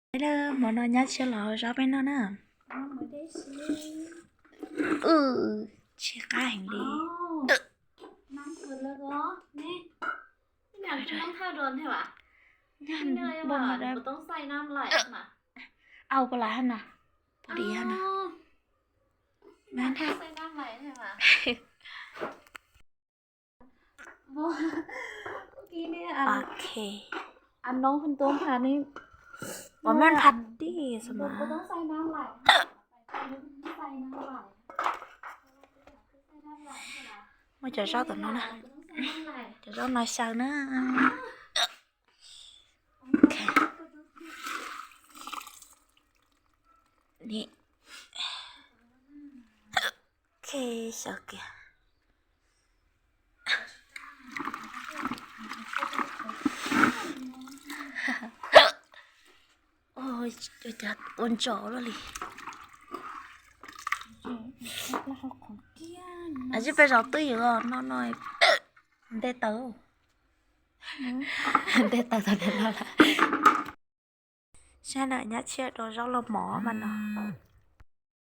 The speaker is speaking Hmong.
Hmo no nyab tshiab los hau zaub peb noj na. Tshiab qab heev li. Au, pom lawm hab na. Pom li hab na. Ok. Pom mab pha tij xwb mas. Muab cov zaub tom no na. Cov zaub no xyaw na. Ok, xyaw kiag. Ua ntsos luaj li. Ab, peb zaub twb ywm no no. Nte taws, nte taws tau no lawm. Saib na, nyab tshiab rau zaub los mov mas no.